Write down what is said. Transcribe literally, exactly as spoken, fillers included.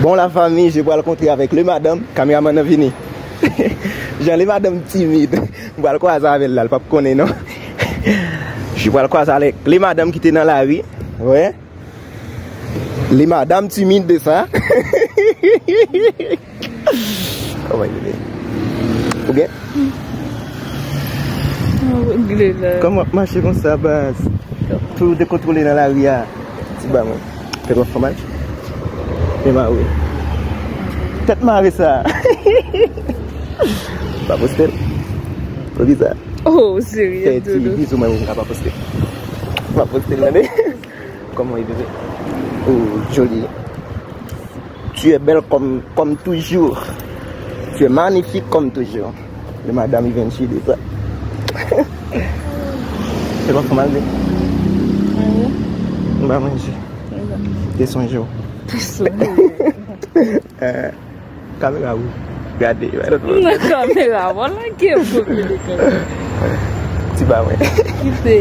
Bon, la famille, je pral kontre avèk le madanm. Kameramann nan vini. Jan le madanm timid. M pral kwaze avè l la, l p ap konnen non. Je pral kwaze avèk le madanm ki te nan lari. Wè. Le madanm timid de sa. Kòman li ye? Ou byen? Mwen regle la. Kòman w ap mache konsa, baz? Tou dekontwole nan lari a. Ti ba mwen. Tèt w ap fè mal? Men mare. Tèt mare sa. Pa poste l. Pou ki sa? Oh, serye, fè ti doudou. Bizou mwen, ou ka pa poste. Pa poste l, tande. Kòman w ye, bebe? Oh, joli. Tu es belle comme, comme toujours. Tu es magnifique comme toujours. Le madame, il vient de chier ça. Se pa fè mal de. Anyen. M pa manje. Te sonje w. Te sonje. Eh, kamera ou. Gade. Nan kamera, wala ke pou vini kamera. Ti ba mwen. Kite.